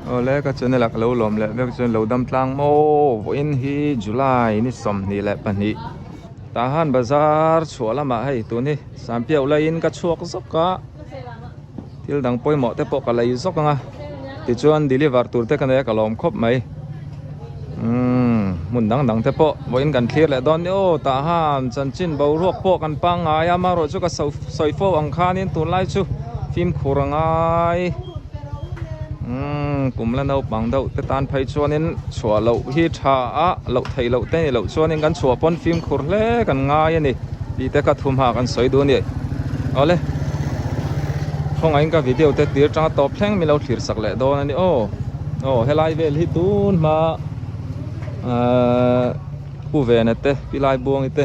Awle ka channel ah ka lo lawm leh vek chuan lo dam tlang maw vawiin hi July ni 22 tah han bazar chhuah lamah hei tun hi Sampiauh laiin ka chhuak zawk a thil dang pawimawh te pawh ka lei zawk ang a tichuan deliver tur te ka nei a ka lawm khawp mai umm hmun dang dang te pawh vawiin kan thlir leh dawn ni aw tah han chanchin boruak pawh kan pangngai a amaherawhchu chu ka sawi fo ang khanin tunlai chu fimkhur a ngai umm kum la naupang deuh te tan phei chuanin chhuah loh hi tha a loh theih loh te ni loh chuanin kan chhuah pawn fimkhur hle kan ngai a ni tih te kha thu hma kan sawi duh a ni awle khawngaih in ka video te tir tanga tawp thleng min lo thlir sak leh dawn a ni aw aw helai vel hi tun hma ahh pu vena te pi lai buangi te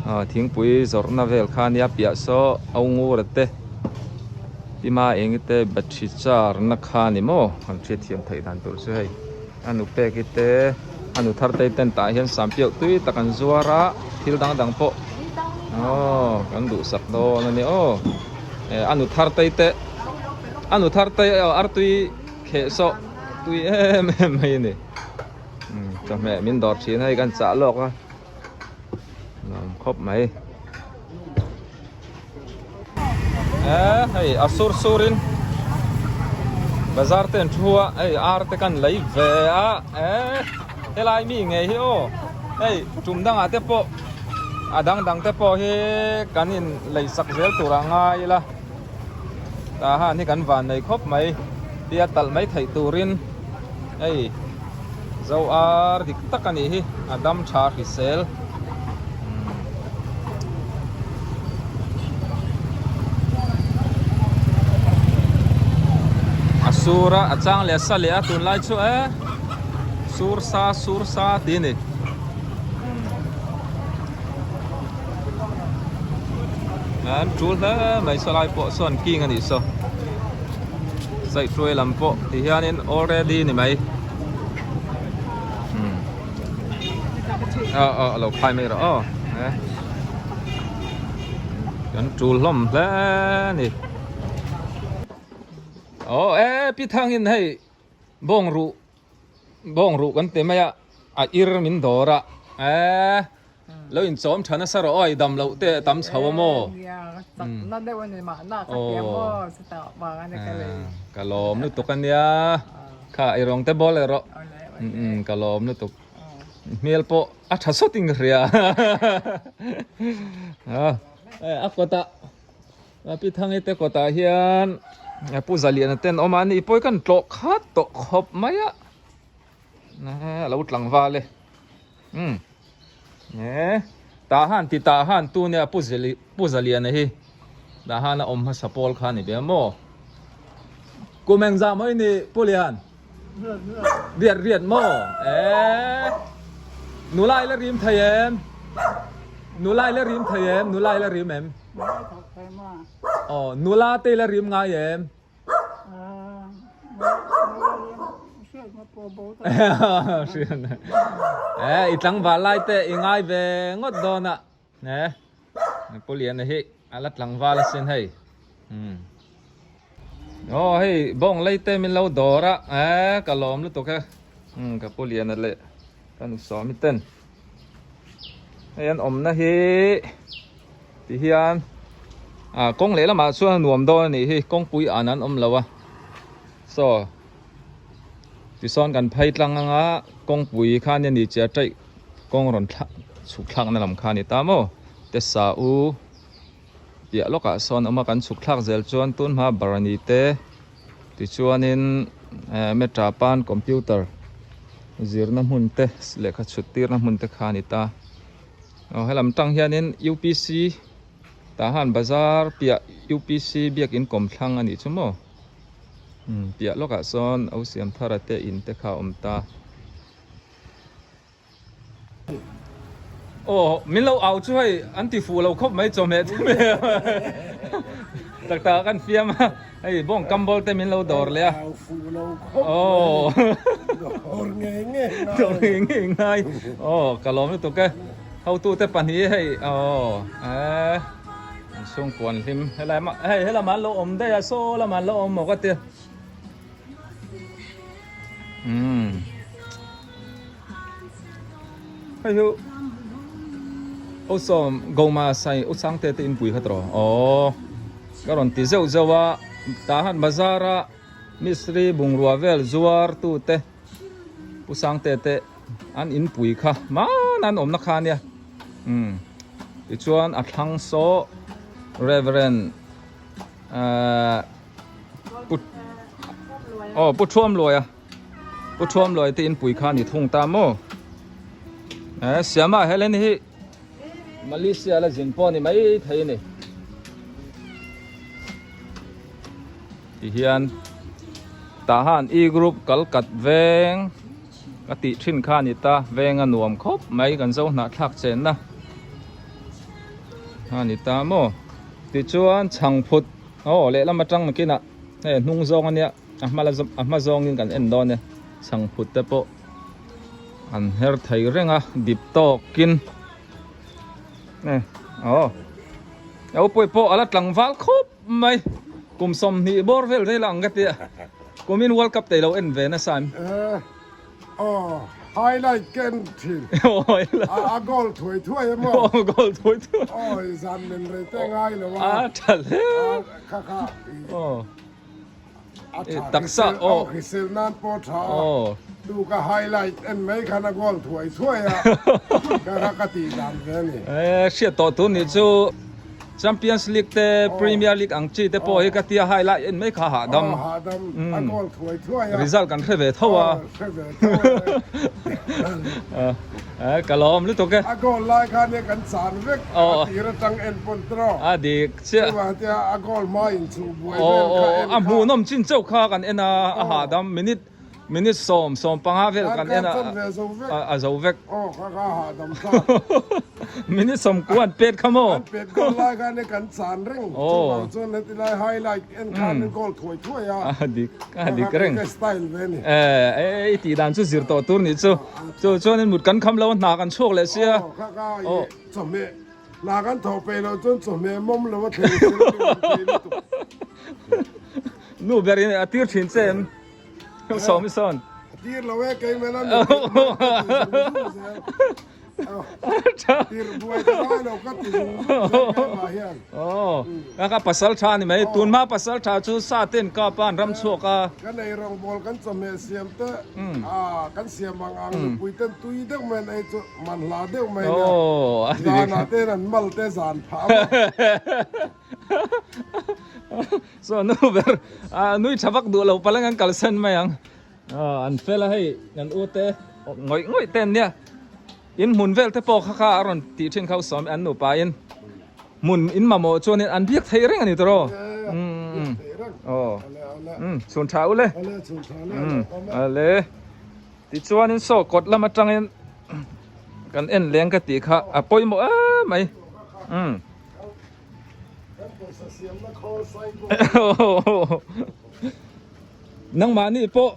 ah thingpui zawrhna vel kha a nia piah saw au ngura te. Tima eng te battery char na kha ni maw kan hriat thiam theih dan tur chu hei a nu pek i te a nu thar te ten tah hian sam piauh tui tak an zuar a thil dang dang pawh aw kan duhsak dawn a ni aw eh a nu thar te te a nu thar te artui kheh sawh tui em em mai a ni chawhmeh min dawr thin a hei kan chah lawk a nuam khawp mai. Eh hei a sur sur in bazar te an thu a hei ar te kan lei ve a eh helai mi ngei hi aw hei tum dangah te pawh a dang dang te pawh hi kan in lei sak zel tur a ngai ila tah han hi kan van nei khawp mai tia talh mai theih turin hei zo ar dik tak a nih hi a dam tha hrisel. A sur a a chang leh a sa leh a tunlai chu e sur sa sur sa tih a ni an tul hle mai saw lai pawh sawn king a nih saw saihhruai lam pawh ti hianin already ni mai. Ờ ờ lo khai mai rawh aw e kan tul hlawm hle ni aw e pi thang in hei bawng ruh bawng ruh kan ti mai a a ir min dawr a e lo in chawm tha nasa rawh aw i dam loh te tam chho a maw ka lawm lutuk ania kha i rawng te bawl erawh ka lawm lutuk. Hmel pawh a tha sawt in ka hria a kawtah pi Thangi te kawtah hian Pu Zaliana ten awm a ni pawh hi kan tlawh khat tawh khawp mai a a lo tlangval e umm tah han ti tah han tu nia Pu Pu Zaliana hi tah han a awm hmasa pawl kha a ni ve maw kum engzah maw i nih Pu Lian. Riat riat maw? Eh. Nula i la rim thei em? Nula i la rim thei em? Nula i la rim em? Oh, nula te i la rim ngai em? Eh, i tlangval lai te i ngai ve ngawt dawn a. Eh, Pu Liana hi a la tlangval asin hei. Hmm. Aw hei bawng lei te min lo dawr a eh ka lawm lutuk e umm ka pu liana leh ka nu sawmi ten hei an awmna hi ti hian ah kawng leh lamah chuan a nuam dawn a nih hi kawngpui an an awm lo a saw tisawn kan phei tlang anga kawngpui khan a ni che a taih kawng rawn thlak chhuk thlakna lam kha a ni ta maw te sa u. Piah lawkah sawn awm a kan chhuk thlak zel chuan tun hma barani te tichuanin eh metra pan computer zirna hmun te lehkha chhut tirna hmun te kha a ni ta aw helam tang hianin U_P_C tah han bazar piah U_P_C biakin kawmthlang a nih chu maw umm piah lawkah sawn o siam thar a te in te kha a awm ta. Aw min lo au chu hei an ti fuh lo khawp mai chawhmeh te mai tak tak ah kan fiam a hei bawng kam bawlh te min lo dawr leh a Au fuh lo khawp aw dawr ngei ngei ngai dawr ngei ngei ngai aw ka lawm lutuk e hotu te pahnih hei aw eh an chhungkua an hlim helai hei helamah an lo awm daih a saw lamah an lo awm maw ka tia. Umm. Hei hi aw sawm Goma sai u Sangte te inpui kha tawh aw ka rawn ti zeuh zeuh a tah han bazar a mistri bungrua vel zuar tu te Pu Sangte te an inpui kha hmana an awmna kha ania umm tichuan a thlang saw Reverend ahh Pu aw Pu Thuamluaia. Pu Thuamluai te inpui kha ni thung ta maw? Eh, Siama Helen hi Malaysia la zin pawh ni mai thei a ni. Ti hian tah han E group kal kat veng ka tih thin kha ni ta veng a nuam khawp mai kan zo hnahthlak chenna a ni ta maw? Tichuan chhangphut aw lehlam atang nakinah hei hnung zawng ania. A hma la a hma zawngin kan en dawn e chhangphut te pawh an her thei reng a dip tawkin e aw naupawih pawh a la tlangval khawp mai kum 20 bawr vel rel ang ka tia kumin world cup te ilo en ve nasa em aw highlight ka en thin a goal thuai thuai emaw aw goal thuai thuai aw zan men rei te ngai lo a a tha hle kha kha aw A tha taksa hrisel aw aw hrisel nan pawh tha a aw tu ka highlight en mai khan a goal thuai thuai a ka kha ka tih dan ve a ni. E hriat tawh tur nih chu Champions League te Premier League ang chi te pawh hi ka tia highlight en mai kha hahdam aw hahdam a goal thuai thuai a result kan hre ve tho a aw hre ve tho a. E ka lawm lutuk e. A goal lai khan e kan chan vek a tir atang en pawn tawh. A dik chiah. Chuvang tia a goal hma in chhuh buai vel kha en kha. A hmuhnawm chin chauh kha kan en a, a hahdam minute minute 10 15 vel kan en a a zo vek. Aw kha kha hahdam thlak. Minute 10 an pet kha maw. An pet goal lai khan e kan chan reng. Chuvang chuan heti lai highlight en khan goal thuai thuai a. A dik a dik reng. Ka style ve ni. E i tih dan chu zir tawh tur nih chu. Chu chuanin mut kan kham lo a hna kan chhuak leh sia. Aw kha kha i chawhmeh hna kan thawh peih loh chuan chawhmeh mawm lo a thleng sil a ni thei lutuk. Nu ber in a tir thin che em? Sawm i sawn. A tir lo e keimah a nu ber ka ti zung zung zel. Tir buai ta ngai lo ka ti zung zung zel keimah hian. Aw ka ka pasal tha ni mai tunhma pasal tha chu sa ten kap a an ram chhuak a. Kan ei rawngbawl kan chawhmeh siam te kan siam ang ang nupui ten tui deuh mai an ei chu man hla deuh mai nia zanah ten an mal te zan phah a maw. Saw nu ber nui tha vak duh lo paleng an kalsan mai ang. An fel a hei kan u te ngawih ngawih te an nia in hmun vel te pawh kha kha a rawn tih thin kha sawm an nupa in hmun in mamawh chuan in an biak thei reng a ni tawh aw umm chhun tha u le ale tichuan in saw kawt lam atangin kan en leng ka tih kha a pawimawh em mai umm. Nangmahni pawh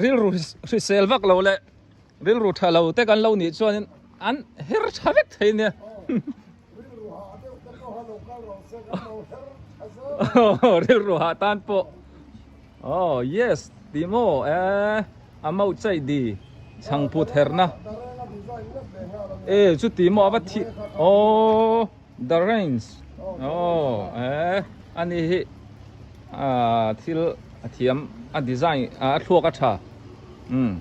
rilru hrisel vak lo leh rilru tha lo te kan lo nih chuanin an her tha vek thei nia. Rilru hah tan pawh oh yes ti maw e a mau chai di chhangphut herna e chuti maw a va thi oh. The range aw eh ani hi ah thil a thiam a design a thluak a tha umm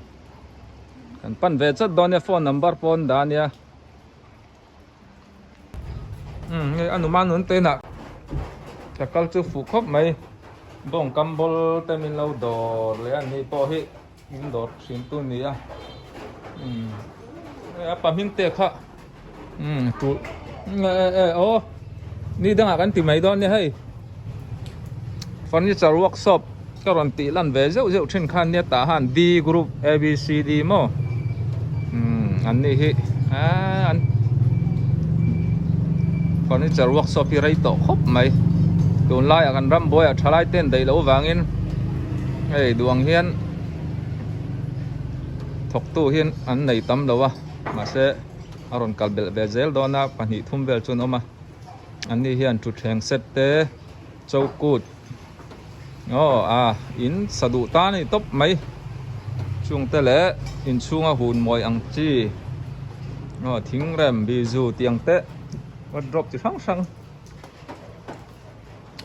kan pan ve chat dawn nia phone number pawh an dah ania umm hei a numa nun te inah ka kal chu fuh khawp mai bawng kam bawl te min lo dawr leh a ni pawh hi min dawr thin tu a ni a umm a pahming te kha. Umm tul e e aw ni dangah kan ti mai dawn nia hei furniture workshop ka rawn tih lan ve zeuh zeuh thin khan nia tah han D group A B C D maw umm an ni hi aaa an furniture workshop hi rei tawh khawp mai tunlaiah kan ram buaiah thalai te an daih loh avangin hei duang hian thawktu hian an nei tam lo a. Mahse a rawn kal belh ve zel dawn a, 2 3 vel chu an awm a. Anni hian thutthleng set te, chokut aw a in sa duh ta a ni tawp mai. Chungte leh inchhunga hun mawi ang chi aw thingrem bizu tih ang te wardrobe chi hrang hrang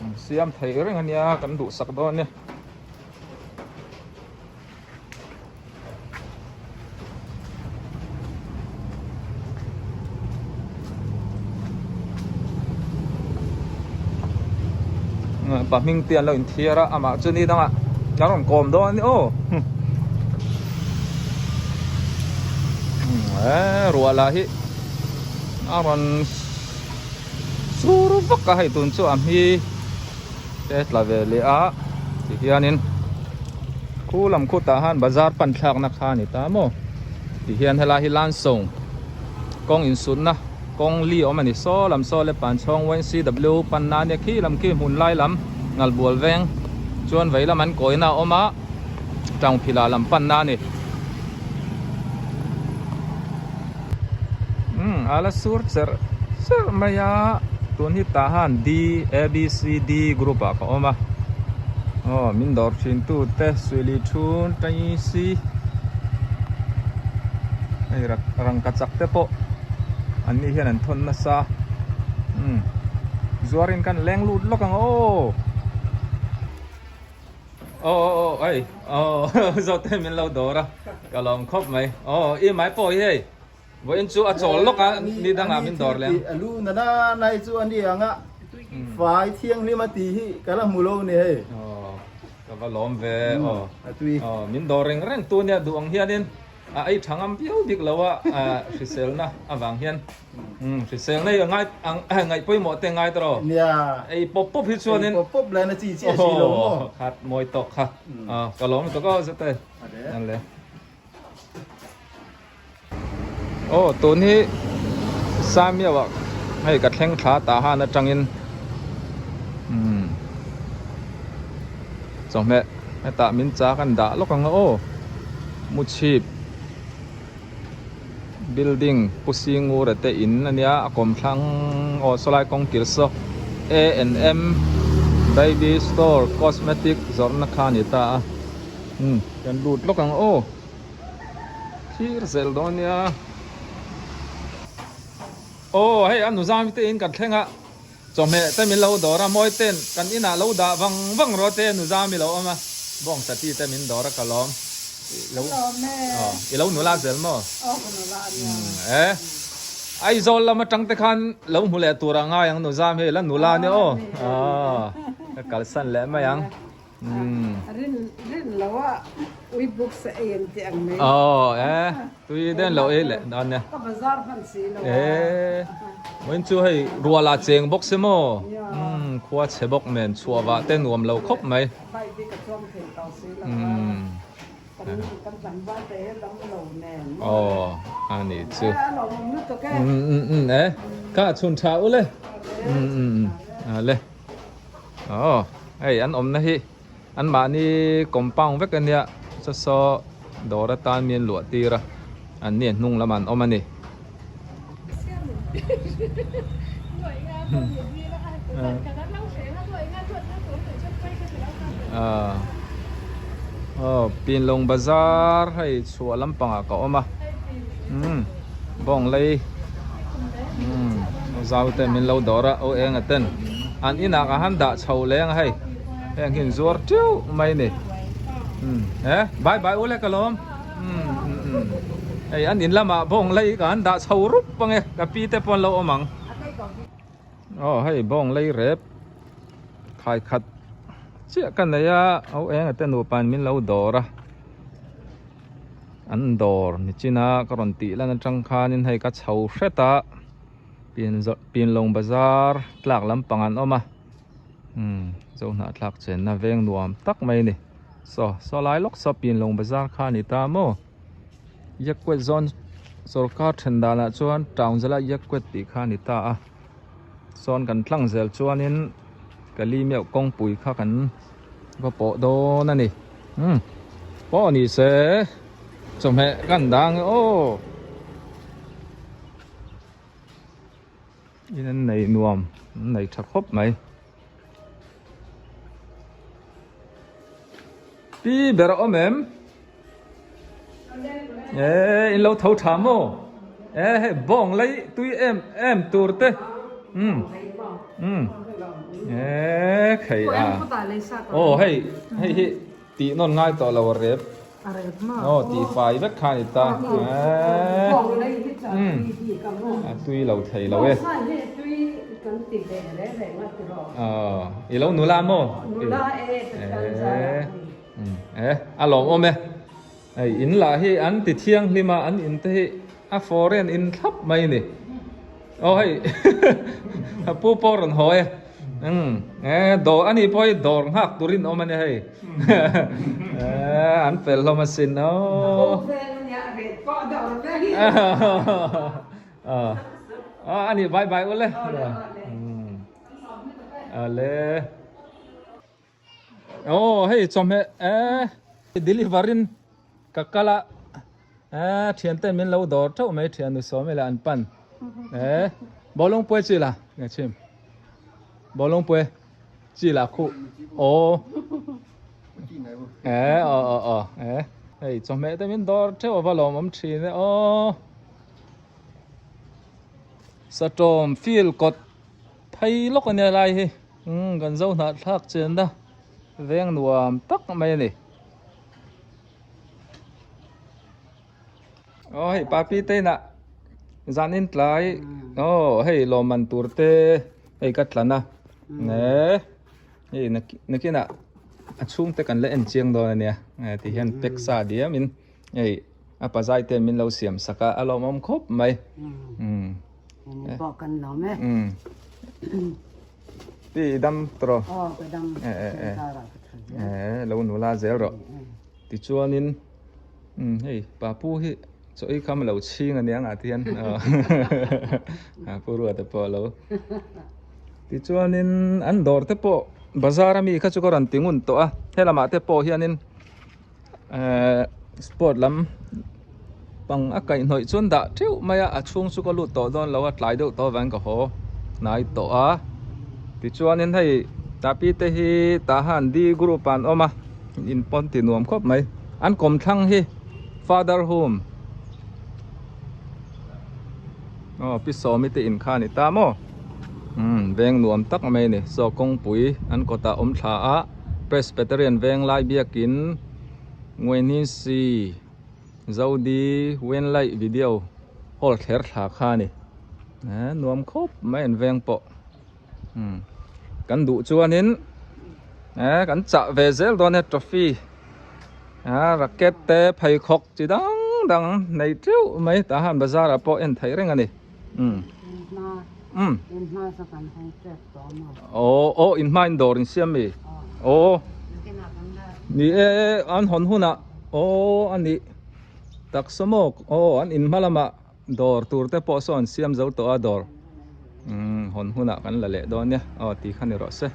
an siam thei reng a nia kan duhsak dawn a ni. Pa hming te an lo inthiar a amah chu ni dangah a rawn kawm dawn a ni aw eee ruah lah hi a rawn sur vak a hei tun chu a hmi te tla ve leh a ti hianin khu lam khutah han bazar pan thlakna kha a ni ta maw ti hian helai hi lansawng kawng insutna kawng li awm a ni saw lam saw le panchhawng YCW panna ania khi lam khi hmun lai lam ngalbual veng chuan vei lam an kawina a awm a tangphila lam panna a ni umm a la sur cherh cherh mai a tun hi tah han D A B C D group ah ka awm a aw min dawr thin tu te suili thun tai si hei rangka chak te pawh an ni hian an thawn nasa umm zuarin kan leng lut lawk ang aw. Aw aw aw ei aw zawte min lo dawr a ka lawm khawp mai aw i mai pawh hi hei vawiin chu a chawl lawk a ni dangah min dawr leh ang. A lu na na na hi chu a ni ang a fai thianghlim a tih hi ka la hmu lo ni hei. Aw ka va lawm ve aw aw min dawr reng reng tu nia duh ang hianin a ei tha ngam viau bik lo a hriselna avang hian. Hrisel nei a ngai ang ngaih pawimawh te ngai tawh rawh. Nia. Ei pawp pawp hi chuanin. Ei pawp pawp lai na chi chiah si lo maw. Khat mawi tawk kha. Ka lawm lutuk aw zet e. An le. Aw tun hi Samiau ah hei ka thleng thla tah han atangin umm chawhmeh hetah min chak an dah lawk ang aw muchhip. Building Pu Singura te in a nia a kawmthlang aw sawlai kawng kil saw A and M baby store cosmetic zawrhna kha a ni ta a umm kan lut lawk ang aw thlir zel dawn nia aw hei a nuzam te in kan thleng a chawhmeh te min lo dawr a mawi ten kan inah lo dah vang vang rawh te nuzam i lo awm a bawng sati te min dawr a ka lawm. Lo aw i lo nula zel maw? Aw ka nula a nia. E Aizawl lam atang te khan lo hmu leh tur a ngai ang nu zam hei la nula nia aw. Aw ka kalsan leh mai ang. Rin rin lo a ui buk se ei an tih ang mai. Aw e tui den lo ei leh dawn nia. Ka bazar hman si lo a. E vawiin chu hei rual ah cheng bawk se maw? Khua chhe bawk nen chhuah vah te nuam lo khawp mai. Bike hi ka chuang thei tawh si lo a, kan tlangval te hi dam lo nen maw? Aw a ni chu. A lawmawm lutuk e. Um um e, ka chhun tha u le. Um um a le. Aw hei an awmna hi an mahni compound vek a nia saw saw dawr atan mi an luah tir a, an ni a hnung lamah an awm a ni. Aw Pinlawng bazar hei chhuah lampangah ka awm a umm bawng lei umm zau te min lo dawr a aw enga ten an inah ka han dah chho leng a hei heng hi an zuar teuh mai a ni umm e bye bye u le ka lawm. Hei an in lamah bawng lei ka an dah chho rup ang e ka pi te pawh an lo awm ang aw hei bawng lei rep khai khat chiah ka nei a au eng ate nupa in min lo dawr a an dawr nichin a ka rawn tih lan atang khanin hei ka chho hret a Pinlawng bazar tlak lampang an awm a umm zohnahthlak chenna veng nuam tak mai a ni. Saw saw lai lawk saw Pinlawng bazar kha a ni ta maw? Yakwet zawn sawrkar then danah chuan town zela Yakwet tih kha a ni ta a sawn kan tlang zel chuanin Kali meuh kawngpui kha kan va pawh dawn a ni umm pawh ni se chawhmeh kan dang e aw. In an nei nuam an nei tha khawp mai. Pi ber a awm em? E in lo tho tha maw? E hei bawng lei tui em em tur te. Um. Um. E khei a. Aw hei hei hi tih nawn ngai tawh lo a rep. Aw tih fai vek kha a ni ta. E. Um. A tui lo thei lo e. Aw i lo nula maw? E. E a lawmawm e. Hei in lah hi an ti thianghlim a, an in te hi a foreign in thlap mai a ni. Aw hei a pu pawh rawn haw e. Umm e dawr a nih pawh hi dawr nghak turin awm a ni hei. E an fel hlawm asin aw. Aw a nih bye bye ule. Umm ale. Aw hei chawhmeh eh deliver in ka kal a eh thian ten min lo dawr theuh mai thian nu sawm ila an pan eh bawlung puai chi la nge chhim bawlung puai chi la khu aw eh aw aw aw eh hei chawhmeh te min dawr theuh ava lawm awm thin e aw satawm field kawt phei lawk ania lai hi. Umm kan zo hnah thlak chenna veng nuam tak mai a ni. Aw hei papi te inah zan in tlai aw hei lawmman tur te hei ka tlan a nge hei nakinah a chhungte kan la en chiang dawn a nia ti hian pack sa diam in hei a pazai te min lo siam sak a a lawmawm khawp mai umm. Ni pawh kan lawm e. Umm. Ti i dam tawh. Aw ka dam. E e e. E lo nula zel rawh. Tichuanin umm hei papu hi chaw ei kham lo chhing ania ngah te hian a pu ruat te pawh alo. Tichuanin an dawr te pawh bazar ami kha chu ka rawn ti ngun tawh a helamah te pawh hianin Ehh sport lam pang a kaihhnawih chuan dah theuh mai a a chhung chu ka lut tawh dawn lo a tlai deuh tawh avangin ka haw hnai tawh a tichuanin hei tapi te hi tah han D group ah an awm a in pawn ti nuam khawp mai an kawmthlang hi father home aw pi sawmi te in kha a ni ta maw umm veng nuam tak mai a ni saw kawngpui an kawtah awm thla a. Presbyterian Venglai Biakin Ngwenisi Zodi Wenlai Video Hall thler thla kha a ni. Eh nuam khawp mai an veng pawh. Hmm. Kan duh chuanin eh kan chah ve zel dawn e trophy. Ah racket te pheikhawk chi dang dang nei teuh mai tah han bazar ah pawh en theih reng a ni. Um. Um. Aw aw in hma in dawr in siam mi aw ni e an hawn hunah aw a nih taksa maw aw an in hma lamah dawr tur te pawh saw an siam zo tawh a dawr umm hawn hunah kan la leh dawn nia aw ti kha ni rawh se.